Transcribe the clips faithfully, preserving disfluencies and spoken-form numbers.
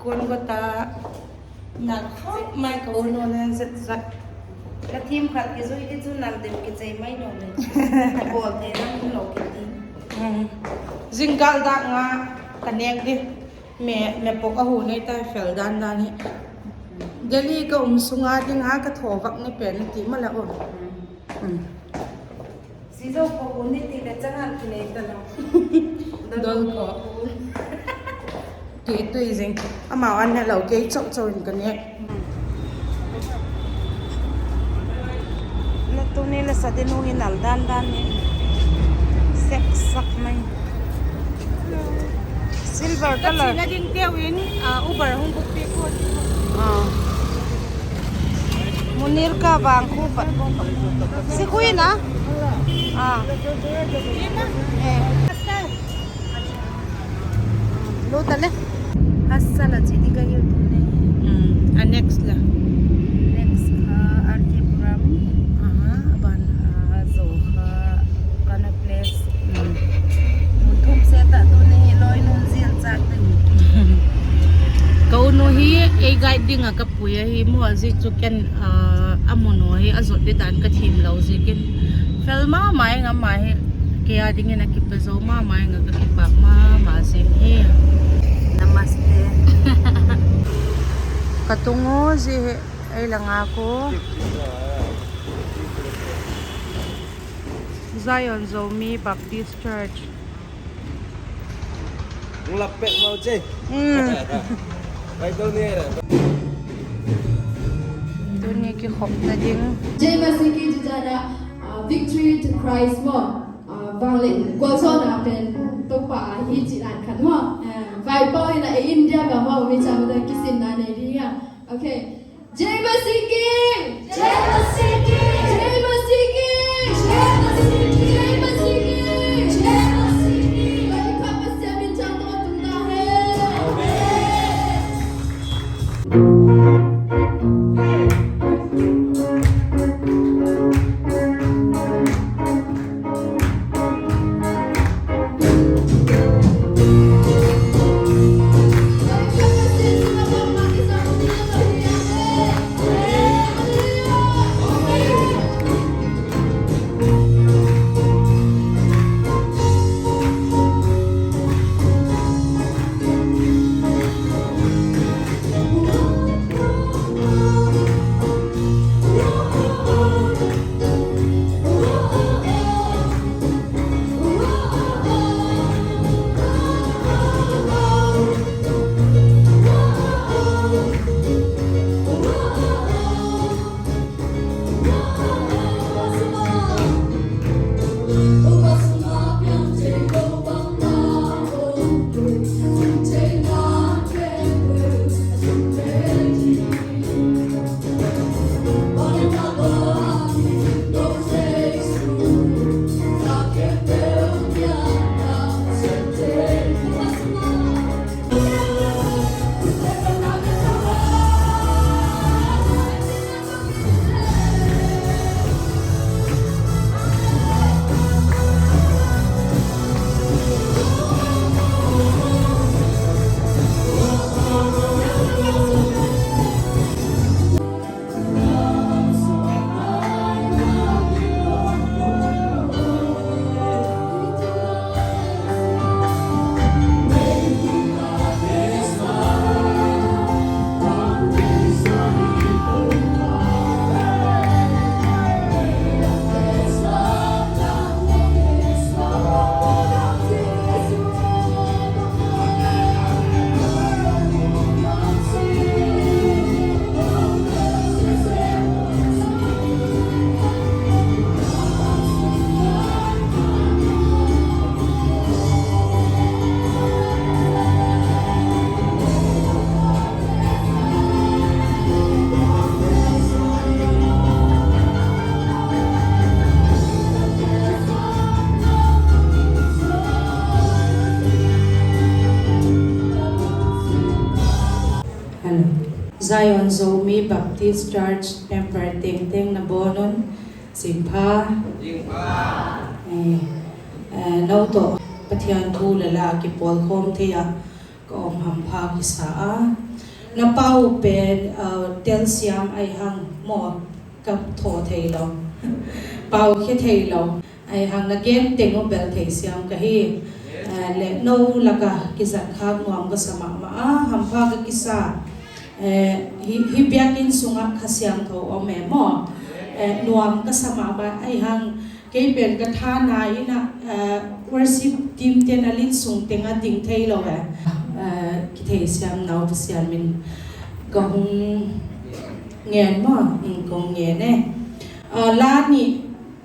Kuan ka ta, nal khop mai ka u nu nen zet zat. Ka thim khat kizui ti chu nal deu kichei mai lo le. Bawl thei lam lo kiti. Zingkal dak nga ka nêk di. Me, me pok a hu nei ta fel dan dan hi. Delhi ka um sung a ding a ka thaw vak ni pen ti ma la u. Sizo ko u ni ti le chang an ki nei ta lo. Dol ko. Ti tui zing. Amau an ne lo kei chau chau in ka ne. La tuni la sa ding u hi nal dan dan hi. Sek sak mai. Silver color. Ka china ding teu in, ah, Uber hung book pi ko. Ah. Munir ka vang khu pat. Si khu ina. Ah. Eh. Lo ta le. Hasa la chi di ka YouTube ne. Hmm, a next la. Next kha R K Puram. Aha, a ban. Ah, zo kha Kana Place. Hmm. Mun thum se ta tu ni loi nun zil chak ding. Ka u nu hi ei guide ding a ka pui ahi maw, zia chu ken, ah, a mun u hi a zot di dan ka thim lo ziakin. Fel ma ma ing a ma hi. Kei a dingin a kipe zo ma ma ing a, ka kipak ma ma zing hi. Namaste. Ka tung u zia hi ei la ngak u. Zion Zomi Baptist Church. Lap pek mau che. Hmm. Tuni kikhopna ding. Jai Masih ki, jai jana, ah, victory to Christ maw. Ah, vang le, gualzawna pen Toupa hi chi dan khat maw. Ah, vaipo in a India ka maw, mi cham da kisinna nei ding a. Okay. Jai Masih ki! Jai Masih ki! Jai Masih ki! Jai Masih ki! Jai Masih ki! Jai Masih ki! Ka i kha Pasian min chang tawh tung ta hen. Amen. Hello. Zion Zomi Baptist Church member tengteng na bawn un, zingpha. Zingpha. Eh, eh, no tawh Pathian thu le la kipawlkhawm thei a ka um hampha kisa a. Na pau pen, ah, tel siam ahi hang maw, ka thaw theilo. Pau khe theilo. Ahi hang na gen teng u bel thei siam ka hi. Eh, le no lak ah kizat khâk nuam ka sa ma ma a, hampha ka kisa. Eh, hi, hi biakin sung ah Kha Siangthou um e maw. Eh, nuam ka sa ma ma ahi hang, kei pen ka thana in ah, eh, worship team ten a lit sung teng a ding theilo e. Eh, kithei siam nau Pasian min ka hung ngen maw, in ka hung ngen e. Ah, la ni,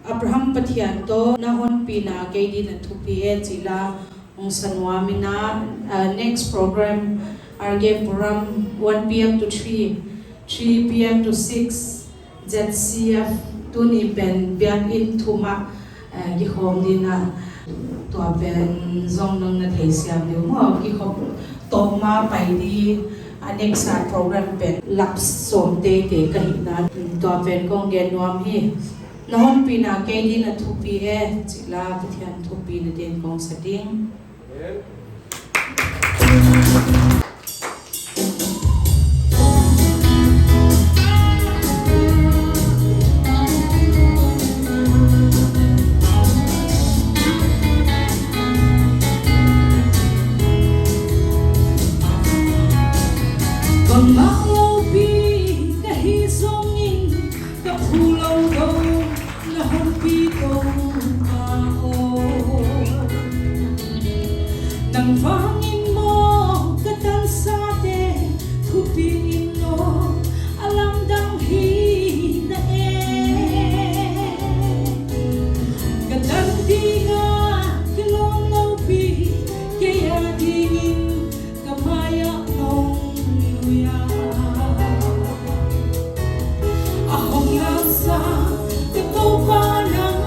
Abraham Pathian tawh na honpina kei din a thupi e chi la hung sa nuam in a, ah, next program, R K Puram, one P M to three, three P M to six, Z C F, tuni pen biakin thum ah, eh, kikhawm ding a, tua pen zong nang na thei siam diu maw, kikhawm tawp ma pai di, a next a program pen lak sawm teitei ka hina, tua pen ka hung gen nuam hi. Na honpina kei din a thupi e chi la Pathian thupina ding ka hung sa ding. Bangma lopi ka hi zong in, ka phu lo dong na honpi Topa aw. Nang vang in maw ka tansate thupi in aw, a lamdang hi na e. Ka tan ding a kilawm lopi, kei a dingin ka mai ah nong lui a, a hong lamsa ka Topa nang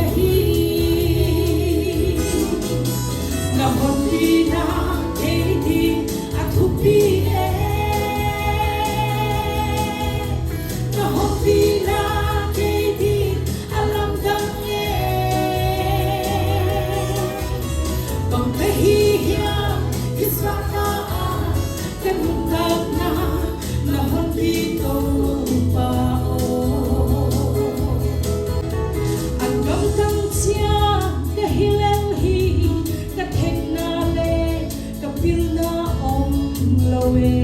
ahi. Na honpina kei din a thupi e. Na honpina kei din a lamdang e. Bang ka hi hiam, hi zan a ka nuntakna, na honpi Topa aw. An gamtang chia ka hi lel hi, ka thekna le ka pilna um lo e.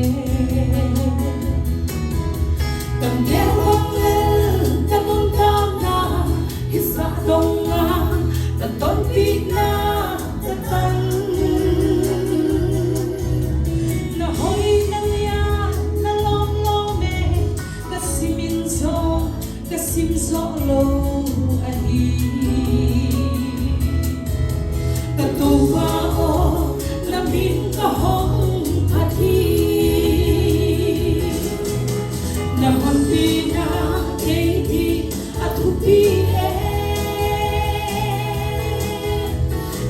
Ka neu bang lel ka nuntakna, hi zan dong a ka tonpina ka tan. Na hoi na lia, na lawm lawm e, ka sim in zaw, ka sim zaw lo ahi. Ka Topa aw, na min ka hong phat hi. Na honpina kei din a thupi e.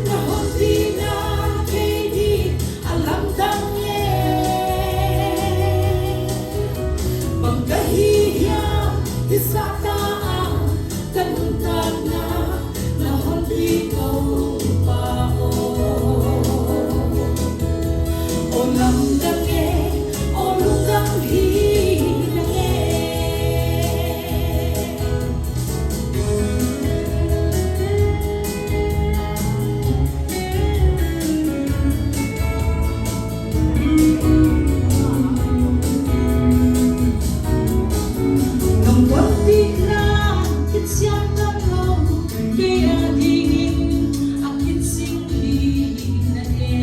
Na honpina kei din a lamdang e. Bang ka hi hiam, hi zan a ka nuntakna, na honpi Topa aw. Aw lamdang e, aw lungdam hi na e. Nang tonpina kichian tan lo, kei a dingin a kizing hi na e.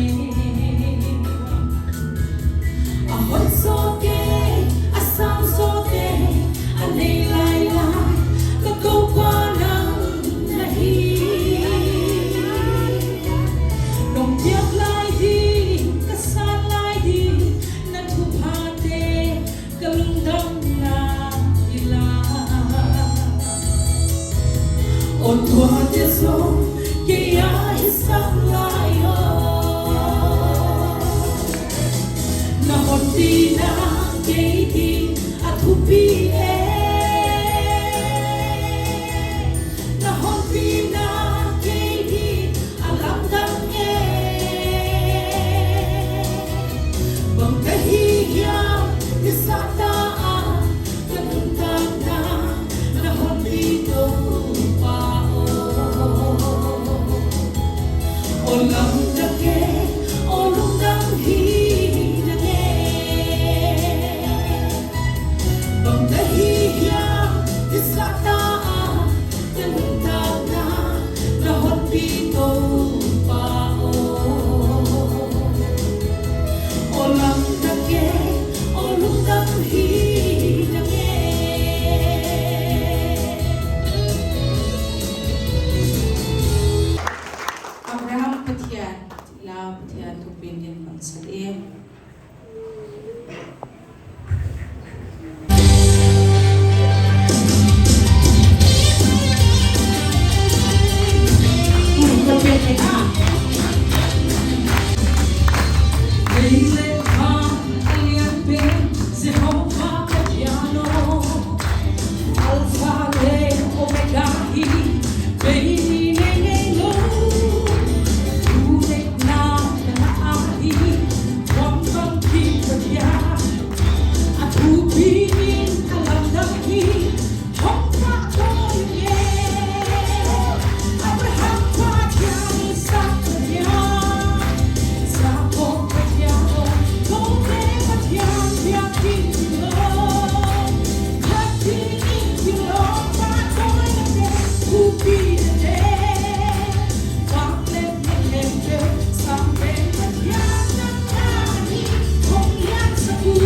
e. Lei leh van a lian pen Jehova Pathian aw, Alpha le Omega hi, bei ni nei nei lo, tu leh na ka na ahi, wan wan ki Pathian, a thupi in a lamdang hi, hong pha tawi nge. Abraham Pathian, Isak Pathian, Jakob Pathian aw, kote Pathian thiang kin ti lo. Phat dingin kilawm pha tawi nate, thupi nate, vanglian na khentel, sâng pen Pathian nang ahi, hong liansak u.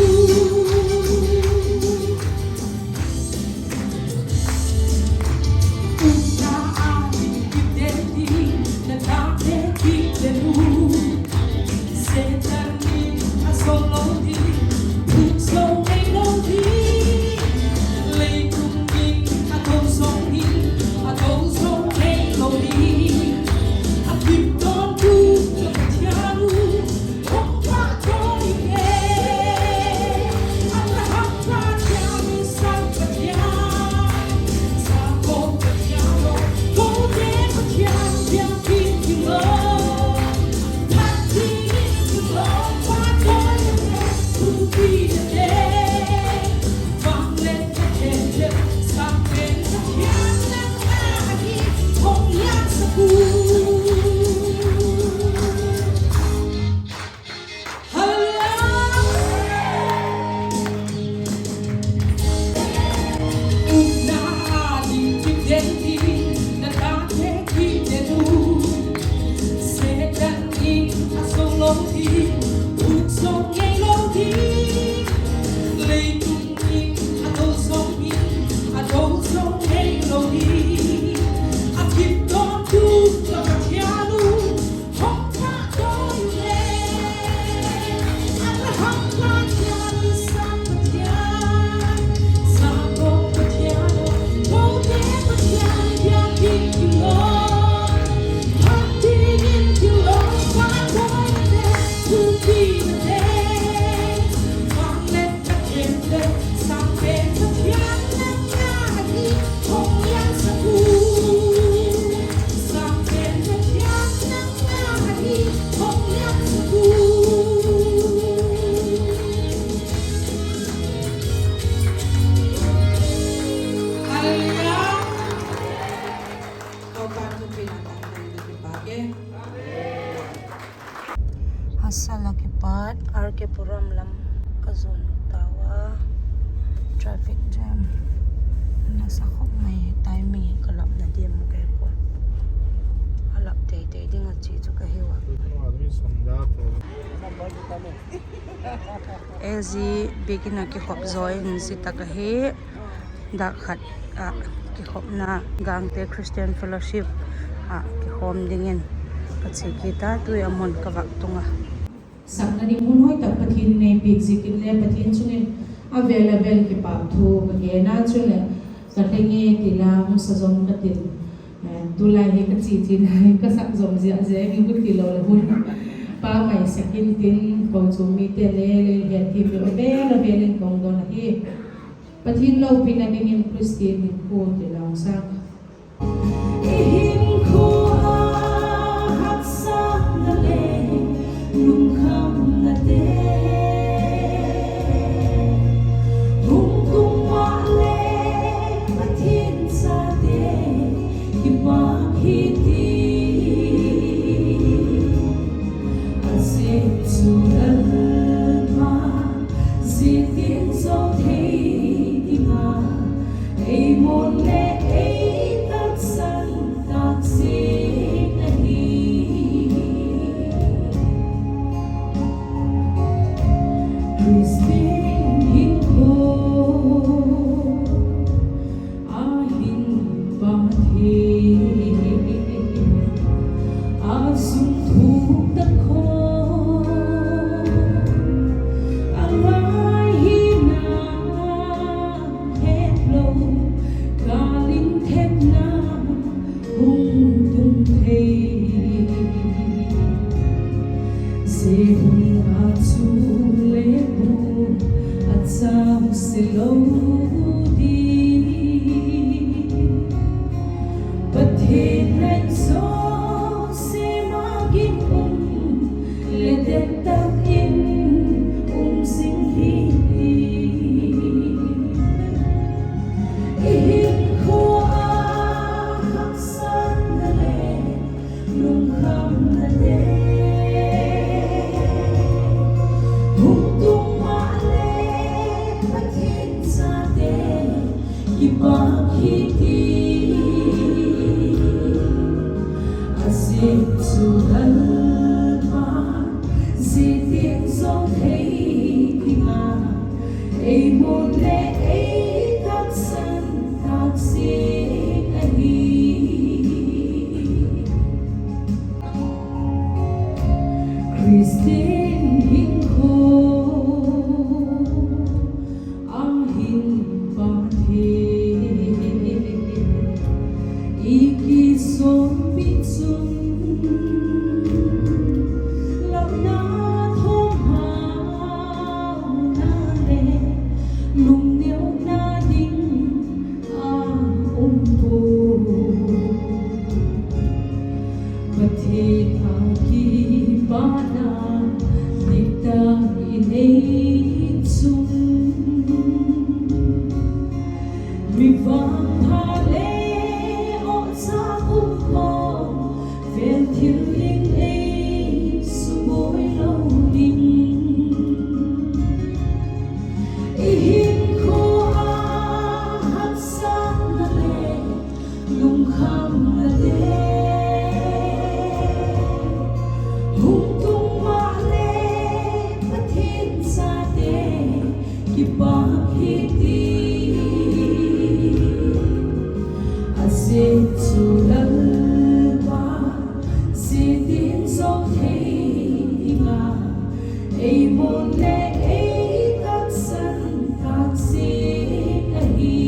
Upna a ding kipden ding, na tate kipden u. Setan in a zo lo ding, thuk zo ngei lo ding. Leitung in a do zo ding, a do zo ngei lo ding. A kim tawntu ka Pathian u, hong pha tawi nge. Abraham Pathian, Isak Pathian, Jakob Pathian aw, kote Pathian thiang kin ti lo. Phat dingin kilawm pha tawi nate, thupi nate, vanglian na khentel, sâng pen Pathian nang ahi, hong liansak u. Hallelujah. Upna a ding kipden ding, na tate kipden u. Setan in a zo lo ding, thuk zo ngei lo ding. Leitung in a do zo ding, a do zo ngei lo ding. A kim tawntu ka Pathian u, hong pha tawi nge. Abraham Pathian, Isak Pathian, Jakob Pathian aw, kote Pathian thiang kin ti lo. Phat dingin kilawm pha tawi nate, thupi nate, vanglian na khentel, sâng pen Pathian nang ahi, hong liansak u. Sâng pen Pathian nang ahi, hong liansak u. Hallelujah. Lalpa'n thupina tangtung ding kipak e. Hasal ah kipat R K Puram lam ka zuan tau a, traffic jam nasa khop mai, timing hi ka lapna diam mu kei pua. A lap tei tei ding a chi chu ka hiu a. A Z biakin ah kikhop zaw in zi tak ahi. Dak khat ah kikhopna Gangte Christian Fellowship ah kikhawm dingin ka chia kit a, tu'hin a mun ka vak tung a. Sakna ding hun hoi tak Pathian in ei piak ziakin le Pathian chung in a vel a vel kipâk thu ka gen a, chuleh ka leng e ti la hung sa zom ka tin, tulai hi ka chia chian ka sak zom zia zia hi, hutilo leh hun pa mai sak intin, kochuam mite le lei hetthiamlo a vel a vel in ka hung don ahi. Pathian lopina dingin Christian hinkhua ti la hung sa. I hinkhua ah haksatna le lungkhamnate hung tung maleh, Pathian chate kipak hi ti. A zia chu Lalpa, zia tiang zo thei ding a ei muan leh ei taksan tak zia Hung tung maleh Pathian chate kipak hi ti, a ziak chu Lalpa zia tiang zo thei ding a, ei muan leh ei taksan tâk ziak ahi. Khristian hinkhua a hin Pathian i kisawmpi chun, lamna thawmhauna leh lungneuna ding a um pua. Pathian a kipâkna diktak i nei chun, mi vangpha le awchâk um pua, vêl thil ding ei subuai lo ding. I hinkhua a haksatna leh lungkhamnate hung tung maleh Pathian chate kipak hi ti, a ziak chu Lalpa zia tiang zo thei ding a, ei muan leh ei taksan tâk ziak ahi.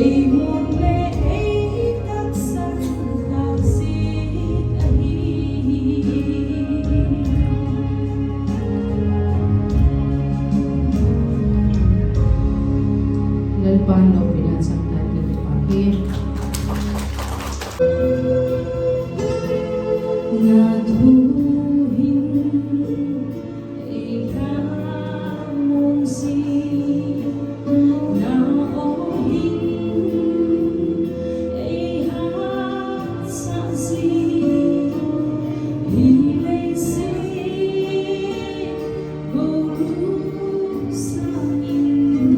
Ei muan leh ei taksan tâk ziak ahi. Lalpa'n lopina chang tai ti kipak hi. Na thu hin ei thamuan zing, na aw hin ei haksat zing, hi lei sik goluk sâng in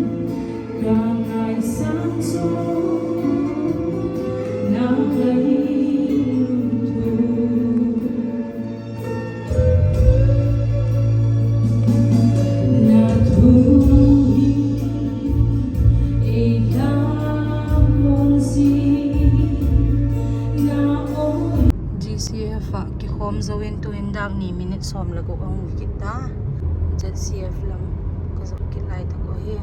ka ngaisâng chu na la hi thu. Na thu hi ei thamuan zing, na aw. G C F ah kikhawm zo in tuin dâk ni minute sawm le guk a hung kit ta. Z C F lam ka zot kit lai tak uh hi.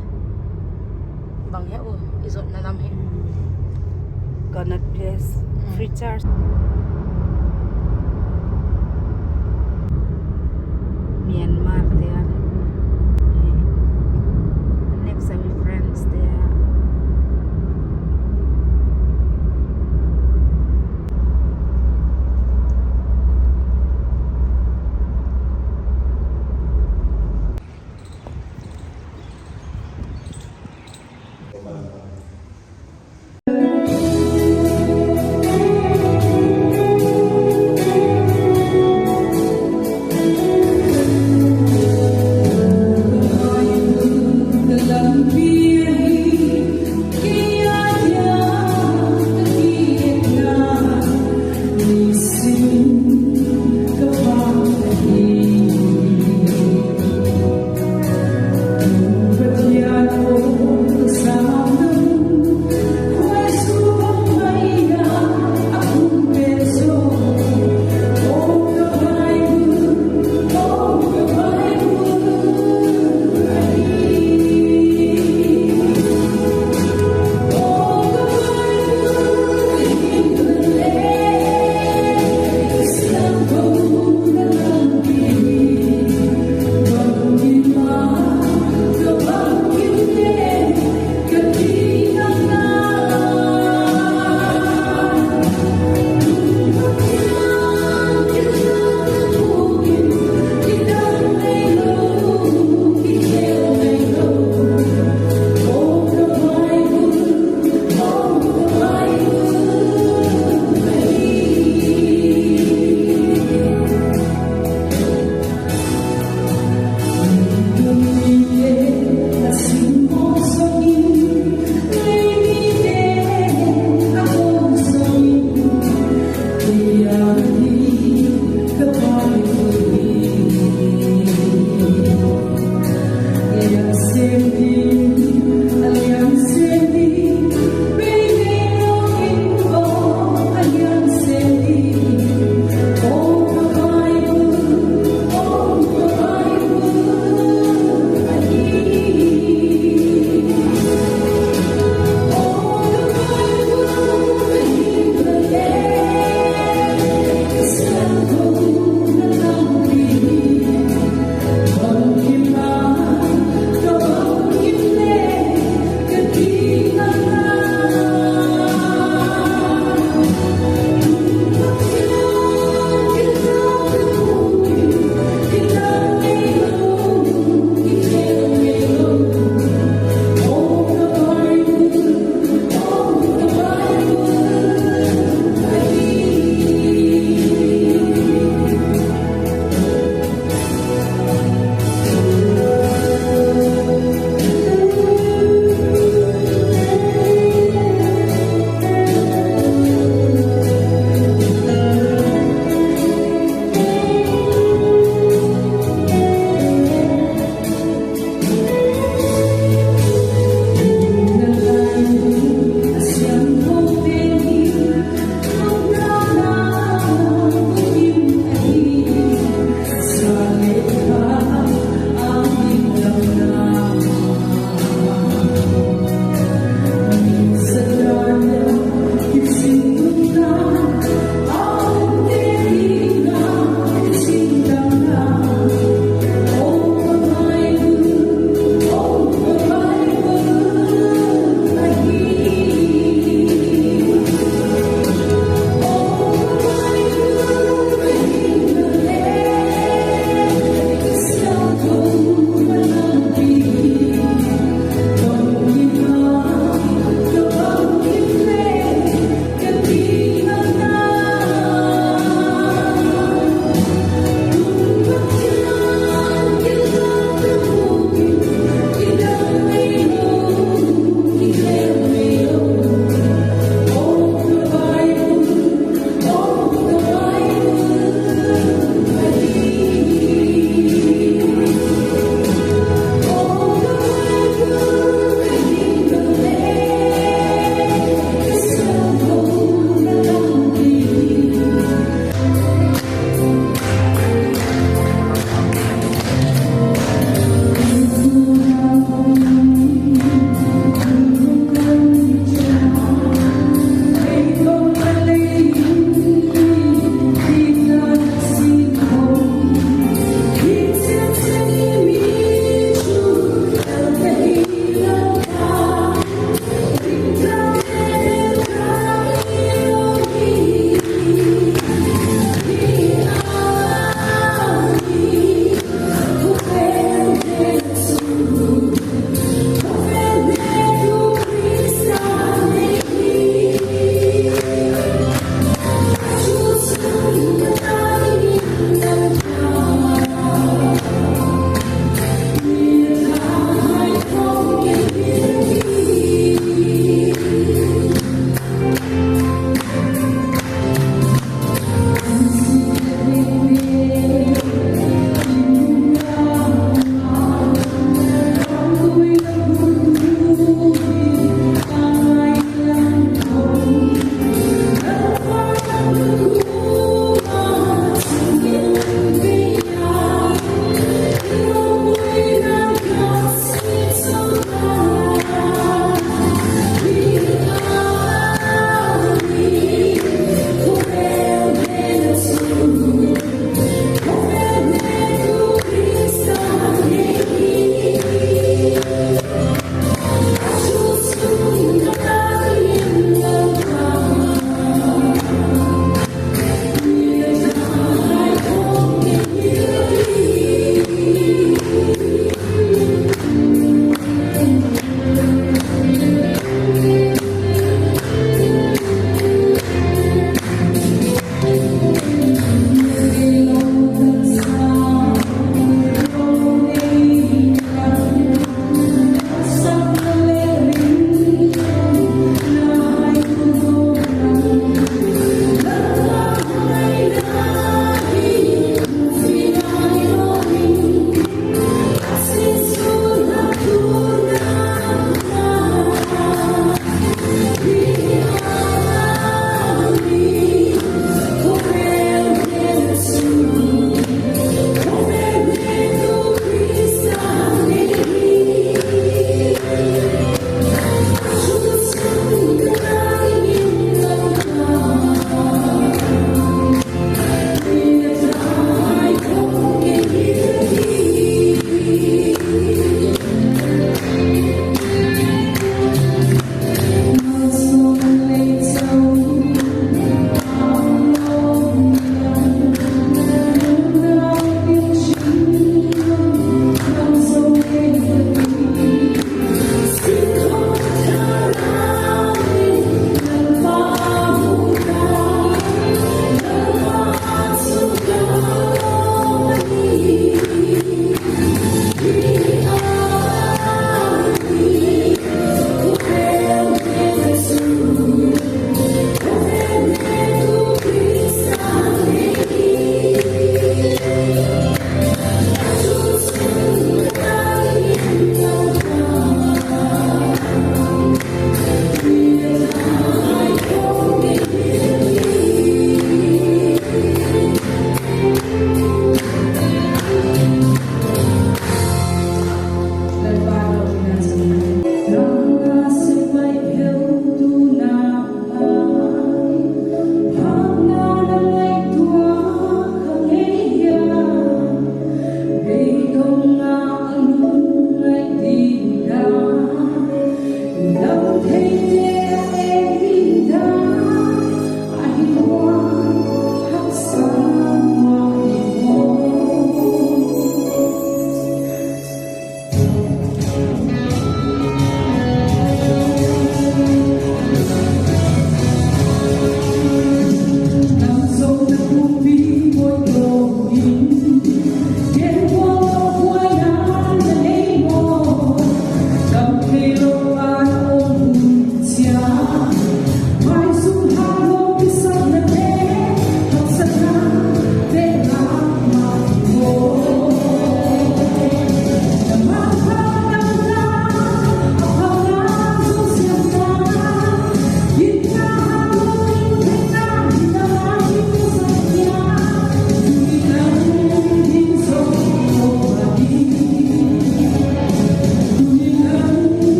Bang he u, i zotna lam hi. Connaught Place, mm, free church. Myanmar te a. Next a mi friends te a.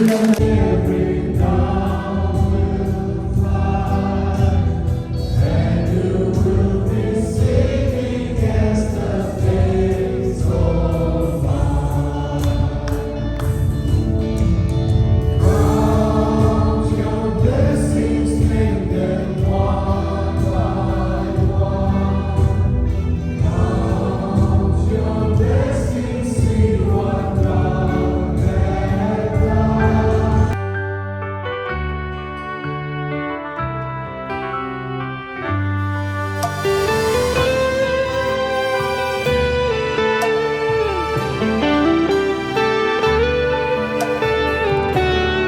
everything.